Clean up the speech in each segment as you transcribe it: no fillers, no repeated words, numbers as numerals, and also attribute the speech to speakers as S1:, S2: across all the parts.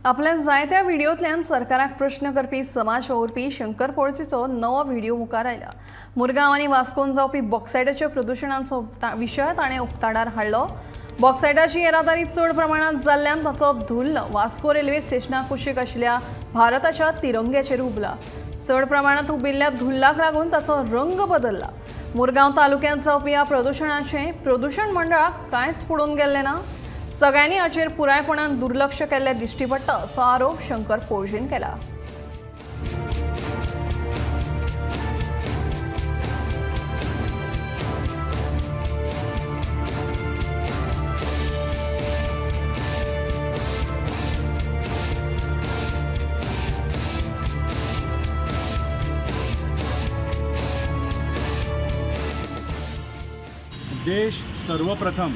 S1: आपल्या जायत्या व्हिडिओतल्यान सरकाराक प्रश्न करपी समाज वावुरपी शंकर पोळजीचो नवो व्हिडिओ मुखार आयला. मुरगांव आनी वास्कोन जावपी बॉक्सायडाच्या प्रदुशणाचो विशय ताणें उक्ताडार हाडलो. बॉक्सायडाची येरादारी चड प्रमाणात जाल्ल्यान ताचो धुल्ल वास्को रेल्वे स्टेशना कुशीक आशिल्ल्या भारताच्या तिरंग्याचेर उबला. चड प्रमाणात उबिल्ल्या धुल्लाक लागून ताचो रंग बदलला. मुरगांव तालुक्यांत जावपी ह्या प्रदुशणाचें प्रदुशण मंडळाक कांयच पडून गेल्लें ना. सगळ्यांनी हाचेर पुरायपणान दुर्लक्ष केल्लें दिश्टी पडटा असो आरोप शंकर पोळजीन केला.
S2: देश सर्वप्रथम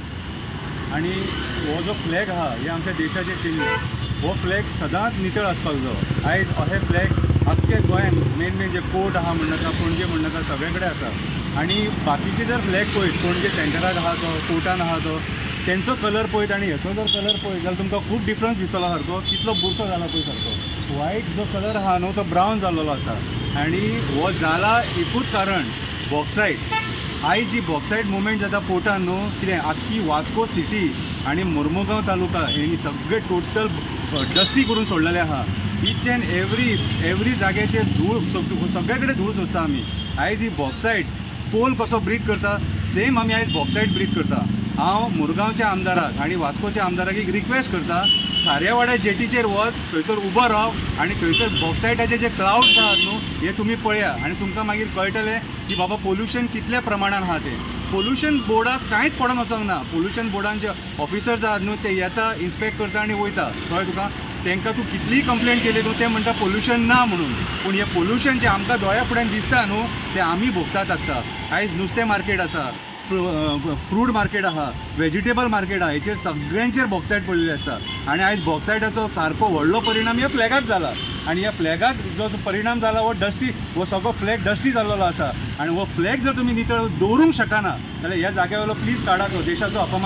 S2: आनी हो जो फ्लॅग आहा हे आमच्या देशाचें चिन्न. हो फ्लॅग सदांच नितळ आसपाक जायो. आयज अहे फ्लॅग आख्खे गोंयान मेन मेन जे कोर्ट आहा म्हणनाका, पणजे म्हणनाका, सगळे कडेन आसा. आनी बाकीचे जर फ्लॅग पळयत, पणजे सेंटराक आहा तो, कोर्टान आहा तो, तेंचो कलर पळयत आनी हेचो जर कलर पळयत जाल्यार तुमकां खूब डिफरन्स दिसतलो. सारको कितलो बुरसो जाला पळय, सारको वायट जो कलर आहा न्हू तो ब्रावन जाल्लेलो आसा. आनी हो जाला एकूच कारण बॉक्सायट. आयज जी बॉक्सायट मुवमेंट जाता पोर्टान न्हू, कितें आख्खी वास्को सिटी आनी मुर्मुगांव तालुका हेणी सगळे टोटल डस्टी करून सोडलेले आहा. इच एंड एवरी एवरी जाग्याचेर धूळ, सगळे कडेन धूळ सोंसता आमी. आयज ही बॉक्सायट कोल कसो ब्रीथ करता, सेम आमी आयज बॉक्सायट ब्रीथ करता. हांव मुरगांवच्या आमदाराक आनी वास्कोच्या आमदाराक एक रिक्वेस्ट करता, खार्यावाड्या जेटीचेर वच, थंयसर उबो राव आनी थंयसर बॉक्सायटाचे जे क्लाउड्स आहात न्हू हे तुमी पळया आनी तुमकां मागीर कळटलें की बाबा पोल्युशन कितल्या प्रमाणान आहा तें. पोल्युशन बोर्डाक कांयच पडोन वचोंक ना. पोल्युशन बोर्डान जे ऑफिसर्स आहात न्हू ते येता, इन्स्पेक्ट करता आनी वयता. कळ्ळें तुका? तांकां तूं कितलीय कंप्लेन केली न्हू, ते म्हणटा पोल्युशन ना म्हणून. पूण हें पोल्युशन जें आमकां दोळ्या फुड्यान दिसता न्हू तें आमी भोगतात आत्तां. आयज नुस्तें मार्केट आसा, फ्रूट मार्केट आहा, वेजिटेबल मार्केट आहा, हेचेर सगळ्यांचेर बॉक्सायट पडलेली आसता. आनी आयज बॉक्सायटाचो सारको व्हडलो परिणाम ह्या फ्लॅगाक जाला. आनी ह्या फ्लॅगाक जो परिणाम जाला हो डस्टी, हो सगळो फ्लॅग डस्टी जाल्लेलो आसा. आनी हो फ्लॅग जर तुमी नितळ दवरूंक शकना जाल्यार ह्या जाग्या वयलो प्लीज काडात, हो देशाचो अपमान.